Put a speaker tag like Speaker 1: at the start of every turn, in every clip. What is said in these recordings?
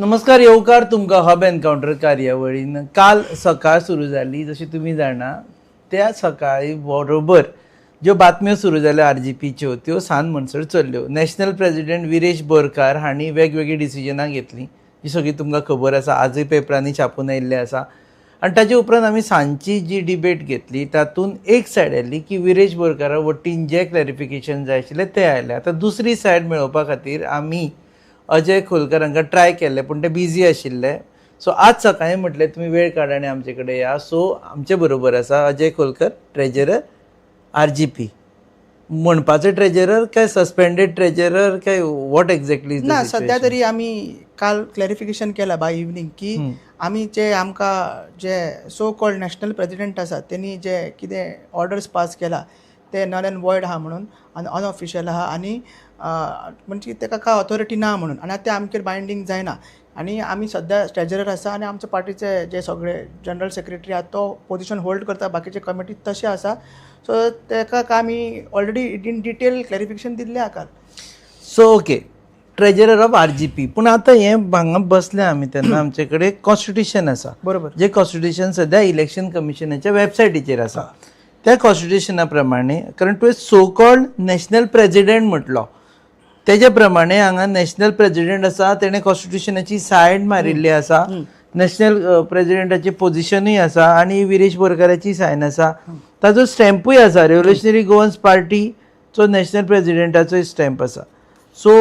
Speaker 1: नमस्कार, येवकार तुमकां हब एनकावंटर कार्यावळीन. काल सकाळ सुरू जाली, जशी तुमी जाणा, त्या सकाळी बरोबर ज्यो बातम्यो सुरू जाल्यो आरजीपीच्यो, त्यो सांज म्हणसर चल्ल्यो. नॅशनल प्रेजिडेंट विरेश बोरकार हांणी वेगवेगळीं डिसिजनां घेतलीं, ही सगळी तुमकां खबर आसा, आजूय पेपरांनी छापून आयिल्लें आसा. आनी ताजे उपरांत आमी सांजची जी डिबेट घेतली, तातूंत एक सायड आयली की विरेश बोरकारा वतीन जें क्लॅरिफिकेशन जाय आशिल्लें तें आयलें. आतां दुसरी सायड मेळोवपा खातीर आमी अजय खोलकर हांकां ट्राय केल्ले, पूण ते बिजी आशिल्ले. सो आज सकाळीं म्हटलें, तुमी वेळ काडा आनी आमचे कडेन या. सो आमचे बरोबर आसा अजय खोलकर, ट्रेजरर आरजीपी. म्हणपाचो ट्रेजरर काय सस्पेंडेड ट्रेजरर काय, what exactly?
Speaker 2: ना, सध्या तरी आमी काल क्लॅरिफिकेशन केलां बाय इवनींग की आमी जे आमकां जे सो कॉल्ड नॅशनल प्रेजिडेंट आसा, तेणी जे कितें ऑर्डर्स पास केला ते नल अँड वॉयड आहा म्हणून आनी अनऑफिशियल आहा आनी म्हणजे ताका काय ऑथॉरिटी ना म्हणून आनी आतां ते आमचेर बायंडींग जायना. आनी आमी सद्या ट्रेजरर आसा आनी आमच्या पार्टीचे जे सगळे जनरल सेक्रेटरी आहा तो पोजिशन होल्ड करता, बाकीचे कमिटी तशें आसा. सो ताका काय आमी ऑलरेडी इन डिटेल क्लॅरिफिकेशन दिल्लें आहा काल.
Speaker 1: So okay, treasurer of RGP. पूण आतां हें हांगा बसले आमी तेन्ना आमचे कडेन कॉन्स्टिट्युशन आसा. जे कॉन्स्टिट्युशन सद्या इलेक्शन कमिशनाच्या वेबसायटीचेर आसा, त्या कॉन्स्टिट्युशना प्रमाणे, कारण तुवें सो कॉल्ड नॅशनल प्रेजिडेंट म्हटलो, तेजे प्रमाणे हांगा नॅशनल प्रेजिडेंट आसा, तेणें कॉन्स्टिट्युशनाची सायन मारिल्ली आसा, नॅशनल प्रेजिडेंटाची पोजिशनूय आसा आनी विरेश बोरकाराची सायन आसा, ताजो स्टॅम्पूय आसा, रेव्होल्युशनरी गोवन्स पार्टीचो नॅशनल प्रेजिडेंटाचोय स्टॅम्प आसा. So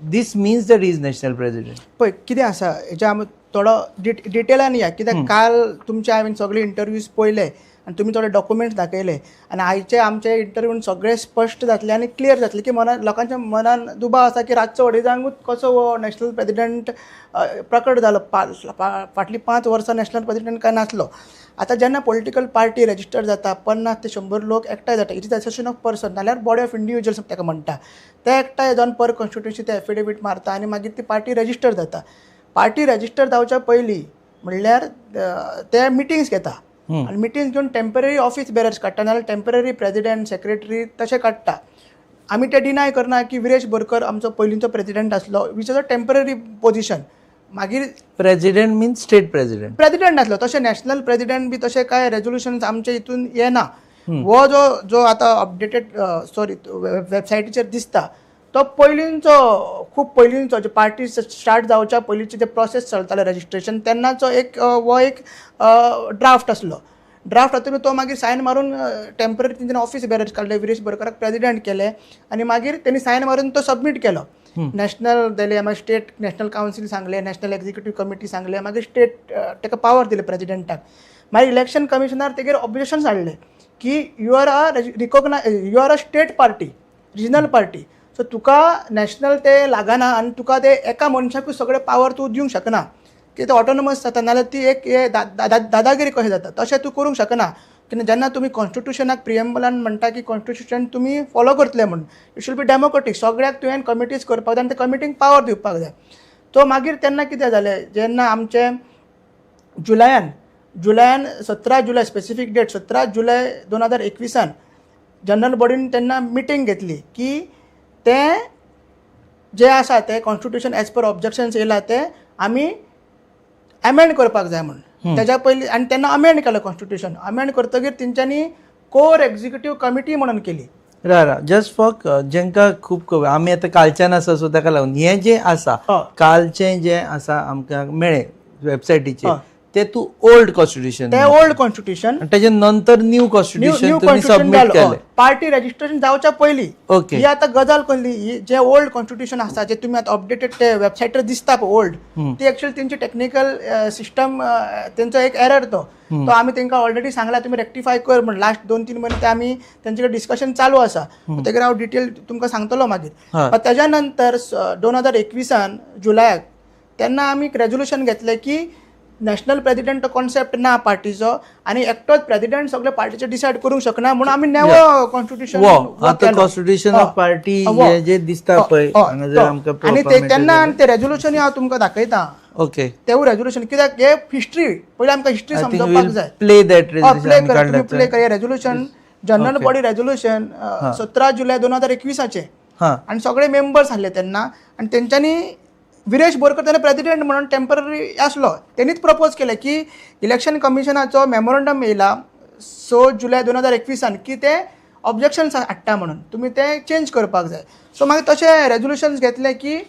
Speaker 1: this means that he's national president.
Speaker 2: पळय कितें आसा, हेच्या आमी थोडो डिटेलान या, कित्याक काल तुमचे हांवें सगळे इंटरव्यूज पळयले आनी तुमी थोडे डॉक्युमेंट्स दाखयले आनी आयचे आमचे इंटरव्यून सगळे स्पश्ट जातले आनी क्लियर जातले की मनान लोकांच्या मनान दुबाव आसा की रातचो अडेजांकूच कसो हो नॅशनल प्रेजिडेंट प्रकट जालो. फाटलीं 5 वर्सां नॅशनल प्रेजिडेंट काय नासलो. आतां जेन्ना पॉलिटिकल पार्टी रजिस्टर जाता, 50 ते 100 लोक एकठांय जाता, it is association of person नाल्यार बॉडी ऑफ इंडिविज्युअल्स ताका म्हणटा, ते एकठांय जावन पर कॉन्स्टिट्युएन्सी ते एफिडेवीट मारता आनी मागीर ती पार्टी रजिस्टर जाता. पार्टी रजिस्टर जावच्या पयलीं म्हणल्यार ते मिटिंग्स घेता आनी मिटिंग्स घेवन टेंपररी ऑफीस बेरर्स काडटा नाल्यार टेंपररी प्रेजिडेंट, सेक्रेटरी तशें काडटा. आमी ते डिनाय करना की विरेश बोरकर आमचो पयलींचो प्रेजिडेंट आसलो, which is a temporary position. मागीर
Speaker 1: president means state president.
Speaker 2: President आसलो, तशें नॅशनल प्रेजिडेंट बी तशें कांय रेजोल्युशन आमचे हितून येना. हो जो जो आतां अपडेटेड, सॉरी, वेबसायटीचेर दिसता तो पयलींचो, खूब पयलींचो, जे पार्टी स्टार्ट जावच्या पयलींचे जे प्रोसेस चलताले रजिस्ट्रेशन तेन्नाचो एक हो एक ड्राफ्ट आसलो. ड्राफ्ट हातून तो मागीर सायन मारून टेंपररी तेंच्यानी ऑफीस बेरर्स काडले, विरेश बोरकराक प्रेजिडेंट केले आनी मागीर तेणी सायन मारून तो सबमीट केलो. नॅशनल दिले, मागीर स्टेट नॅशनल कावन्सील सांगलें, नॅशनल एक्झिक्युटीव कमिटी सांगलें, मागीर स्टेट ताका पावर दिले प्रेजिडेंटाक. मागीर इलेक्शन कमिशनार तेगेर ऑब्जेक्शन्स हाडले की you are a you are a state party, regional party, so तुका नॅशनल ते लागना आनी तुका ते एका मनशाकूच सगळे पावर तूं दिवंक शकना की ते ऑटोनॉमस जाता, नाल्यार ती एक हे दादागिरी कशें जाता. तशें तूं करूंक शकना कित्याक जेन्ना तुमी कॉन्स्टिट्युशनाक प्रिएम्बलान म्हणटा की कॉन्स्टिट्युशन तुमी फॉलो करतले म्हूण, it should be democratic. सगळ्याक तुवें कमिटीज करपाक जाय आनी ते कमिटींक पावर दिवपाक जाय. तो मागीर तेन्ना कितें जालें, जेन्ना आमचें जुलयान 17 जुलय, स्पेसिफीक डेट 17 जुलय 2021 जनरल बॉडीन तेन्ना मिटींग घेतली की तें जें आसा तें कॉन्स्टिट्युशन एज पर ऑब्जेक्शन्स येयला तें आमी अमेंड करपाक जाय म्हूण. तेज्या पयलीं आनी तेन्ना अमेंड केलें कॉन्स्टिट्युशन. अमेंड करतगीर तेंच्यांनी कोर एक्झिक्युटीव कमिटी म्हणून केली.
Speaker 1: रा रा, जस्ट फॉर जेंका खूब खबर, आमी आतां कालच्यान आसा, सो ताका लागून हें जें आसा, कालचें जें आसा आमकां मेळ्ळें वेबसायटीचेर, ते तूं ओल्ड कॉन्स्टिट्युशन.
Speaker 2: ते ओल्ड कॉन्स्टिट्युशन.
Speaker 1: तेजे नंतर न्यू
Speaker 2: न्यू
Speaker 1: कॉन्स्टिट्युशन
Speaker 2: न्यू
Speaker 1: तुमी
Speaker 2: कॉन्स्टिट्युशन
Speaker 1: सबमीट
Speaker 2: जालो
Speaker 1: केलें.
Speaker 2: पार्टी रजिस्ट्रेशन जावच्या पयलीं. ही आतां गजाल कसली, ही जे ओल्ड कॉन्स्टिट्युशन आसा, जे तुमी आतां अपडेटेड ते वेबसायटीर दिसता पळय ओल्ड, ती एक्चुअली तेंची टेक्निकल सिस्टम, तेंचो एक एरर तो. तो आमी तांकां ऑलरेडी सांगला, तुमी रेक्टिफाय कर म्हण. लास्ट 2-3 म्हयने ते आमी तेंचे कडेन डिस्कशन चालू आसा. तेगेर हांव डिटेल तुमकां सांगतलो मागीर. तेज्या नंतर 2021 जुलयाक तेन्ना आमी एक रेजोल्युशन घेतलें की नॅशनल प्रेजिडेंट कॉन्सेप्ट ना पार्टीचो आनी एकटोच प्रेजिडेंट सगळे पार्टीचे डिसायड करूंक शकना म्हूण आमी नवो कॉन्स्टिट्युशन.
Speaker 1: वो आतां कॉन्स्टिट्युशन ऑफ पार्टी हे जे दिसता पळय हांगा जर आमकां
Speaker 2: आनी
Speaker 1: पळोवपाक
Speaker 2: ते
Speaker 1: मेळटा
Speaker 2: तेन्ना
Speaker 1: जाल्यार.
Speaker 2: आनी ते रेजोल्युशन हांव तुमकां दाखयता. तेवूय रेजोल्युशन, कित्याक हे हिस्ट्री पयलीं आमकां हिस्ट्री
Speaker 1: I think
Speaker 2: समजोवपाक
Speaker 1: वील
Speaker 2: जाय.
Speaker 1: Play that
Speaker 2: play
Speaker 1: resolution.
Speaker 2: कर, तुमी प्ले कर. रेजोल्युशन, जनरल बॉडी रेजोल्युशन 17 जुलय 2021चें. आनी सगळे मेंबर्स आहले तेन्ना आनी तेंच्यांनी विरेश बोरकर तेन्ना प्रेजिडेंट म्हणून टेम्पररी आसलो, तेणीच प्रपोज केलें की इलेक्शन कमिशनाचो मेमोरंडम येयला 6 जुलय 2021 की ते ऑब्जेक्शन्स हाडटा म्हणून तुमी ते चेंज करपाक जाय. सो मागीर तशें रेजोल्युशन्स घेतले की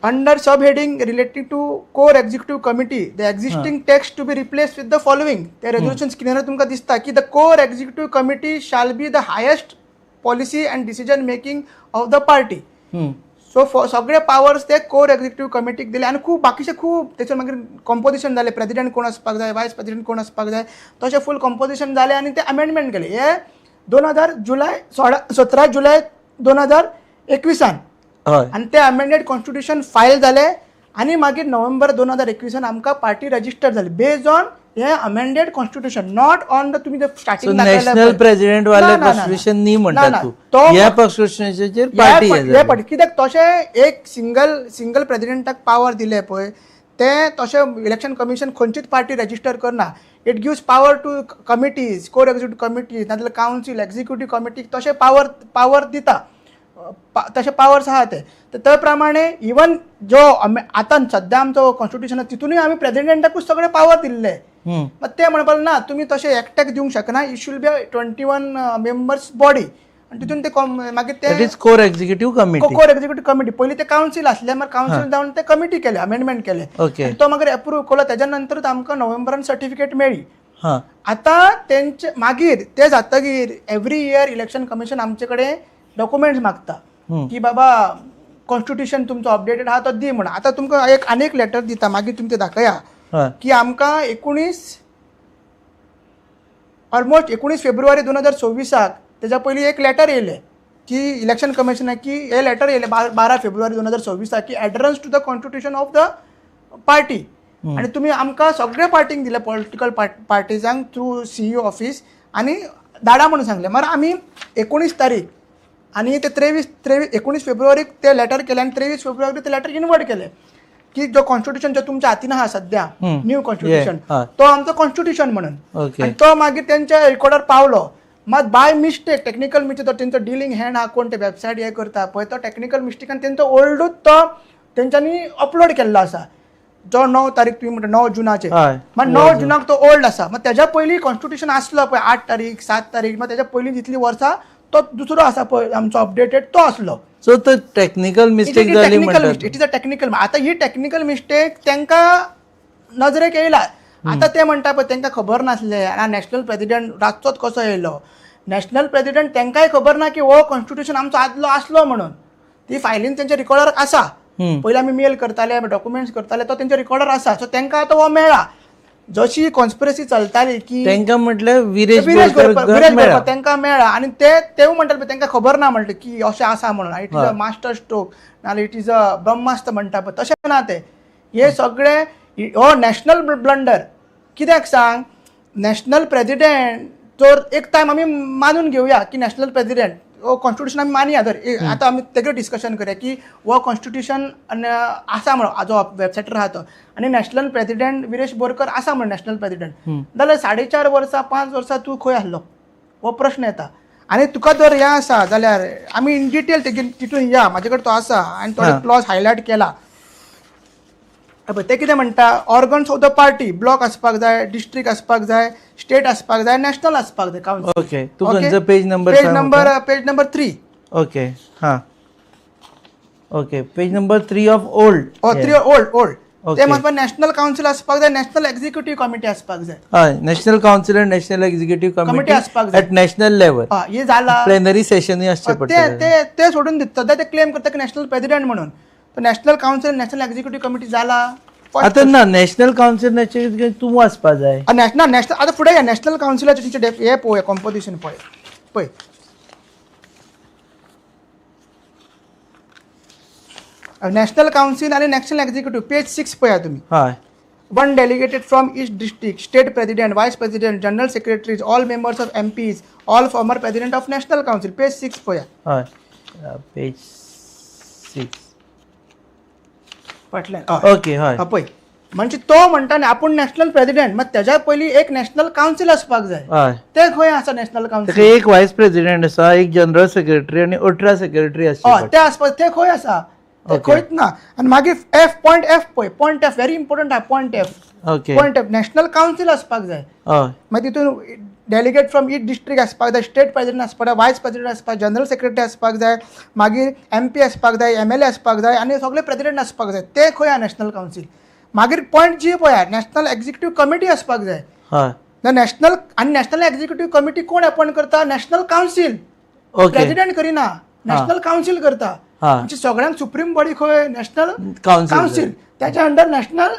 Speaker 2: under sub heading related to core executive committee the existing text to be replace with the following. ते रेजोल्युशन स्क्रिनार तुमकां दिसता की the core executive committee shall be the highest policy and decision making of the party. So सगळे powers ते कोर executive कमिटीक दिले आनी खूब बाकीचे खूब तेचेर मागीर कंपोजिशन जालें, प्रेजिडेंट कोण आसपाक जाय, वायस प्रेजिडेंट कोण आसपाक जाय, तशें फूल कंपोजिशन जालें आनी ते अमेंडमेंट केले. हे 17 जुलय 2021 आनी ते अमेंडेड कॉन्स्टिट्युशन फायल जालें आनी मागीर नोव्हेंबर 2021 आमकां पार्टी रजिस्टर जाली बेज्ड ऑन हे amended constitution, not on the तुमी स्टार्टिंग
Speaker 1: नॅशनल प्रेसिडेंट वाले कॉन्स्टिट्युशन न्ही म्हणटा तूं, ह्या कॉन्स्टिट्युशनाचेर पार्टी
Speaker 2: पार्टी कित्याक तशें एक सिंगल प्रेसिडेंटाक पावर दिले पळय ते तशें इलेक्शन कमिशन खंयचीच पार्टी रजिस्टर करना. It gives power to committees, core executive committees, नाजाल्यार कावन्सील, एक्झिक्युटिव्ह कमिटीक तशें पावर दिता, तशे पावर्स आहा ते. तर त्या प्रमाणे इवन जो आतां सद्या आमचो कॉन्स्टिट्युशन आसा तितूनय आमी प्रेजिडेंटाकूच सगळे पावर दिल्ले. मात ते म्हणपाक ना तुमी तशें एकट्याक दिवंक शकना, it should be 21 members body. आनी तितून ते मागीर ते
Speaker 1: core executive committee,
Speaker 2: core executive committee पयलीं ते कावन्सील आसले, मागीर कावन्सील जावन ते कमिटी केले, अमेंडमेंट केले, तो मागीर एप्रूव केलो. तेज्या नंतरूच आमकां नोव्हेंबरान सर्टिफिकेट मेळ्ळी. आतां तेंचे मागीर ते जातगीर एवरी इयर इलेक्शन कमिशन आमचे कडेन डॉक्युमेंट्स मागता की बाबा कॉन्स्टिट्युशन तुमचो अपडेटेड आहा तो दी म्हणून. आतां तुमकां एक आनीक लेटर दिता, मागीर तुमी ते दाखया की आमकां 19 फेब्रुवारी 2026 तेज्या पयलीं एक लेटर येयलें की इलेक्शन कमिशनाक की हे लेटर येयलें 12 फेब्रुवारी 2026 की adherence to the constitution of the party. आनी तुमी आमकां सगळे पार्टींक दिले, पॉलिटिकल पार्टीजांक थ्रू सीईओ ऑफीस आनी धाडा म्हणून सांगलें. मागीर आमी 19 तारीख आनी ते 19 फेब्रुवारीक ते लेटर केलें आनी 23 फेब्रुवारीक ते लेटर इनवर्ट केलें की जो कॉन्स्टिट्युशन जो तुमच्या हातीन आहा सद्या न्यू कॉन्स्टिट्युशन तो आमचो कॉन्स्टिट्युशन म्हणून, आनी तो मागीर तेंच्या रिकॉर्डार पावलो. मात बाय मिस्टेक टेक्निकल मिस्टेक तो तेंचो डिलींग हँड आहा कोण ते वेबसायट हे करता पळय तो टेक्निकल मिस्टेकान तेंचो ओल्डूच तो तेंच्यांनी अपलोड केल्लो आसा जो 9 तारीख तुमी म्हणटा 9 जुनाचेर, मात 9 जुनाक तो ओल्ड आसा. मात तेज्या पयलीं कॉन्स्टिट्युशन आसलो पळय 8 तारीख 7 तारीख, मात तेज्या पयलीं जितलीं वर्सां तो दुसरो आसा पळय आमचो अपडेटेड तो आसलो.
Speaker 1: सो तो टेक्निकल मिस्टेक जाली म्हणटा,
Speaker 2: it is a technical. आतां ही टेक्निकल मिस्टेक तांकां नजरेक येयला. आतां ते म्हणटा पळय तांकां खबर नासलें आनी नॅशनल प्रेजिडेंट रातचोच कसो येयलो, नॅशनल प्रेजिडेंट तांकांय खबर ना की हो कॉन्स्टिट्युशन आमचो आदलो आसलो म्हणून. ती फायलीन तेंच्या रिकॉर्डार आसा, पयलीं आमी मेल करताले, डॉक्युमेंट्स करताले, तो तेंच्या रिकॉर्डार आसा. सो तांकां आतां हो मेळ्ळा. जशी कॉन्स्पिरसी चलताली की
Speaker 1: तांकां म्हटल्यार विरेश बोरकर
Speaker 2: तांकां मेळ्ळा आनी ते तेवूय म्हणटाले तांकां खबर ना म्हणलें की अशें आसा म्हणून, it is a master stroke नाजाल्यार it is a ब्रह्मास्त्र म्हणटा पळय, तशें ना तें. हे सगळे हो नॅशनल ब्लंडर. कित्याक सांग, नॅशनल प्रेजिडेंट जर एक टायम आमी मानून घेवया की नॅशनल प्रेजिडेंट हो कॉन्स्टिट्युशन आमी मानया, जर आतां आमी तेजेर डिस्कशन करया की हो कॉन्स्टिट्युशन आसा म्हणून जो वेबसायटीर आहा तो, आनी नॅशनल प्रेजिडेंट विरेश बोरकर आसा म्हणून नॅशनल प्रेजिडेंट, जाल्यार 4.5 वर्सां 5 वर्सां तूं खंय आसलो हो प्रश्न येता. आनी तुका जर हें आसा जाल्यार आमी इन डिटेल तेजेर तितून या, म्हाजे कडेन तो आसा आनी थोडे क्लॉज हायलायट केला. पळय ते कितें म्हणटा, organs of the party block आसपाक जाय, डिस्ट्रिक्ट आसपाक जाय, स्टेट आसपाक जाय, नॅशनल आसपाक जाय कावन्सील.
Speaker 1: ओके, तूं खंयचो page number?
Speaker 2: Page number 3.
Speaker 1: Okay, हां, okay, page number 3 of old.
Speaker 2: 3 old old. ते म्हणपाक नॅशनल कावन्सील आसपाक जाय, नॅशनल एक्झिक्युटिव्ह कमिटी आसपाक जाय.
Speaker 1: हय, national council and national executive committee
Speaker 2: आसपाक जाय
Speaker 1: एट नॅशनल लेवल.
Speaker 2: हे जाला
Speaker 1: प्लेनरी सेशनूय आसचें पडटलें.
Speaker 2: ते ते सोडून दिता, सद्या ते क्लेम करता की नॅशनल प्रेजिडेंट म्हणून, national council national executive committee जाला
Speaker 1: आतां ना. नॅशनल कावन्सील नॅशनल तूं वचपा जाय
Speaker 2: नॅशनल नॅशनल आतां फुडें या नॅशनल कावन्सिलाचें तेंचें हें पळोवया, कॉम्पोजिशन पळय पळय. नॅशनल कावन्सील आनी नॅशनल एक्झिक्युटिव्ह पेज 6 पळया तुमी.
Speaker 1: हय,
Speaker 2: 1 delegated from each district, state president, vice president, general secretaries, all members of MPs, all former president of national council. Page 6 पळया.
Speaker 1: हय, पेज 6
Speaker 2: फाटल्यान.
Speaker 1: ओके, हय
Speaker 2: पळय, म्हणजे तो म्हणटा न्ही आपूण नॅशनल प्रेजिडेंट, मात तेज्या पयलीं एक नॅशनल कावन्सील आसपाक जाय. ते खंय आसा नॅशनल कावन्सील?
Speaker 1: एक वायस प्रेजिडेंट आसा, एक जनरल सेक्रेटरी आनी 18 सेक्रेटरी आसा.
Speaker 2: ते आसपाक ते खंय आसा? ते खंयच ना. आनी मागीर एफ पॉयंट एफ पळय, पॉयंट एफ व्हेरी इम्पॉर्टंट आहा, point F.
Speaker 1: Okay
Speaker 2: point F, national council आसपाक जाय.
Speaker 1: हय
Speaker 2: मागीर तितून डेलिगेट फ्रॉम इच डिस्ट्रिक्ट आसपाक जाय, स्टेट प्रेसिडेंट आसपाक जाय, वायस प्रेसिडेंट आसपाक, जनरल सेक्रेटरी आसपाक जाय, मागीर एम पी आसपाक जाय, एमएलए आसपाक जाय आनी सगळे प्रेसिडेंट आसपाक जाय. ते खंय आहा नॅशनल कावन्सील. मागीर पॉयंट जी पळया, नॅशनल एक्झिक्युटीव कमिटी आसपाक जाय.
Speaker 1: हय
Speaker 2: the national आनी नॅशनल एक्झिक्युटीव कमिटी कोण अपॉयंट करता? National council.
Speaker 1: Okay
Speaker 2: president करिना, नॅशनल कावन्सील करता. म्हणजे सगळ्यांक सुप्रीम बॉडी खंय? National
Speaker 1: council.
Speaker 2: Council. त्याच्या अंडर नॅशनल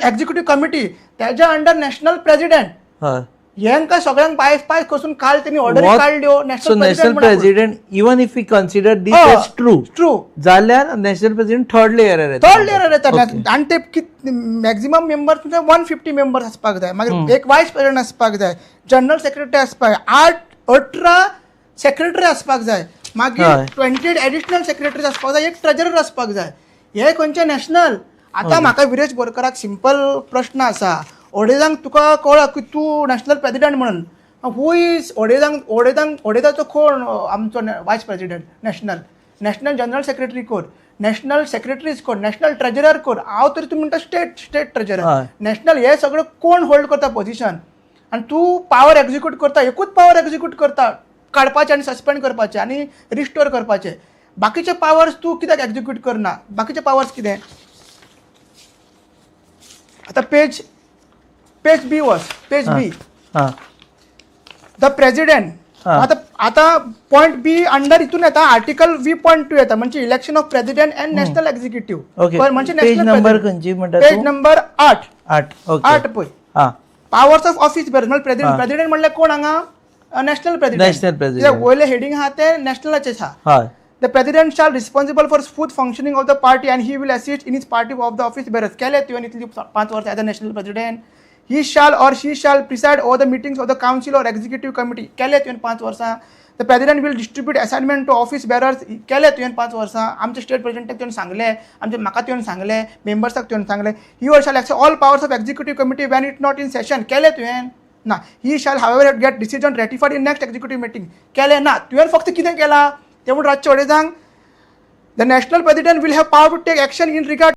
Speaker 2: एक्झिक्युटीव कमिटी, त्याच्या अंडर नॅशनल प्रेसिडेंट.
Speaker 1: हय
Speaker 2: हेंका सगळ्यांक पायस पायस कसून काल तेणी ऑर्डर काडल्यो.
Speaker 1: So national president, even if we consider this as true,
Speaker 2: true
Speaker 1: जाल्यार नॅशनल प्रेसिडेंट थर्ड लेयरार येता.
Speaker 2: थर्ड लेयर येता आनी ते मॅक्झिमम मेंबर्स म्हणजे 150 मेंबर्स आसपाक जाय. मागीर एक वायस प्रेसिडेंट आसपाक जाय, जनरल सेक्रेटरी आसपाक जाय, 8-18 सेक्रेटरी आसपाक जाय, मागीर 28 एडिशनल सेक्रेटरी आसपाक जाय, एक ट्रेजरर आसपाक जाय. हे खंयचे नॅशनल? आतां म्हाका विरेश बोरकराक सिंपल प्रश्न आसा, ओडेजांक तुका कळ्ळा की तूं नॅशनल प्रेसिडेंट म्हणून, who is ओडेजांक? ओडेजांक ओडेजाचो कोण आमचो vice president national, national general secretary कोण, नॅशनल सेक्रेटरीज कोण, नॅशनल ट्रेजरर कोण? हांव तरी तूं म्हणटा स्टेट स्टेट ट्रेजरर, नॅशनल हे सगळें कोण होल्ड करता पोजिशन? आनी तूं पावर एक्झिक्यूट करता, एकूच पावर एक्झिक्यूट करता, काडपाचें आनी सस्पेंड करपाचें आनी रिस्टोर करपाचें. बाकीचे पावर्स तूं कित्याक एक्झिक्यूट करना? बाकीचे पावर्स कितें? आतां पेज पेज बी वच, page B. The president. आतां आतां पॉयंट बी अंडर हितून येता, आर्टिकल व्ही पॉयंट टू येता, म्हणजे election of president and national executive. म्हणजे
Speaker 1: पेज नंबर खंयची म्हणटा?
Speaker 2: पेज नंबर 8.
Speaker 1: 8.
Speaker 2: 8 पळय. पावर्स ऑफ ऑफिस बेरर्स म्हणजे प्रेसिडेंट. प्रेसिडेंट म्हणल्यार कोण हांगा? National president.
Speaker 1: National president.
Speaker 2: वयलें हेडींग आहा तें नॅशनलाचें आहा. The president shall responsible for smooth functioning of the party and he will assist in his party of the office bearers. केलें तुवें इतली 5 वर्सां as a national president. He shall or she shall preside over the meetings of the council or executive committee. केलें तुवें 5 वर्सां. The president will distribute assignment to office bearers. केलें तुवें 5 वर्सां. आमचे स्टेट प्रेसिडेंटाक तुवें सांगलें, आमचे म्हाका तुवें सांगलें, मेंबर्साक तुवें सांगलें. He or shall accept all powers of executive committee when it not in session. केलें तुवें ना. He shall however get decision ratified in next executive meeting. केलें ना. तुवें फक्त कितें केलां? ते म्हूण रातचे अडेजांक the national president will have power to take action in regard